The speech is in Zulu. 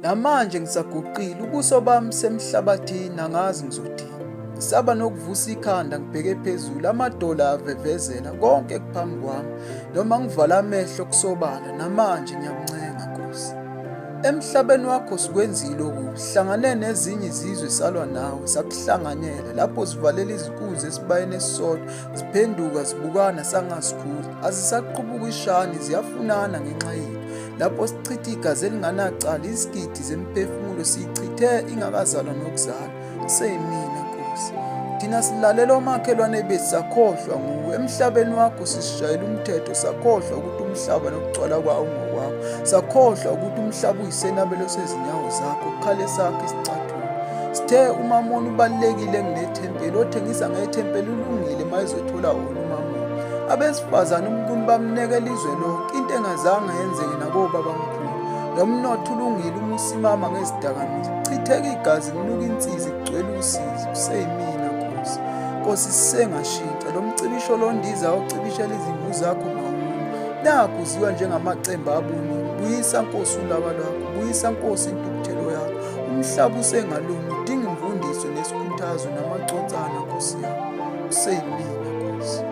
Namanje ngisaguqile, ubuso bami semhlabathini, angazi ngizothini. Ngisaba nokuvusa ikhanda ngibheke phezulu, amadola avevezela konke kuphambi kwami. Noma ngivala amehlo kusobala, namanje ngiyakuncenga Nkosi. Emhlabeni wakho sikwenzile okubi, sihlangane nezinye izizwe salwa nawe, sakuhlanganyela. Lapho sivalela izinkunzi esibayeni esisodwa, ziphenduka zibukana sangazikhula. Azisaqhubuka ishani, ziyafunana ngenxa yethu. Lapho sichitha igazi elinganacala, izigidi zemiphefumulo siyichithe ingakazalwa nokuzalwa. Seyimina Nkosi. Thina silalela omakhelwane bethu sakhohlwa nguwe. Emhlabeni wakho sisishayela umthetho sakhohlwa ukuthi umhlaba nokugcwala kwawo ngokwakho. Sakhohlwa ukuthi umhlaba uyisenabelo sezinyawo zakho, kukhale sakho isicathulo. Sithe umamoni ubalulekile kunethempeli, othengisa ngethempeli ulungile uma ezothola wona umamoni. Abesifazane umkuni bamnekela izwe lonke, into engazange yenzeke nakobabamkhulu. Lo mnotho ulungile uma usimama ngezidakamizwa. Chitheka igazi kunuka insizi kugcwele usizi. Kuseyimina Nkosi. Nkosi sengashintsha lo mcibisho londiza ocibishela izimvu zakho mawumi. Nakhu ziwa njengamacembe abunile. Buyisa Nkosi ulaka lwakho. Buyisa Nkosi intukuthelo yakho. Umhlaba usengalungi udinga imfundiso nesikhuthazo namaconsana Nkosi yami. Kuseyimina Nkosi.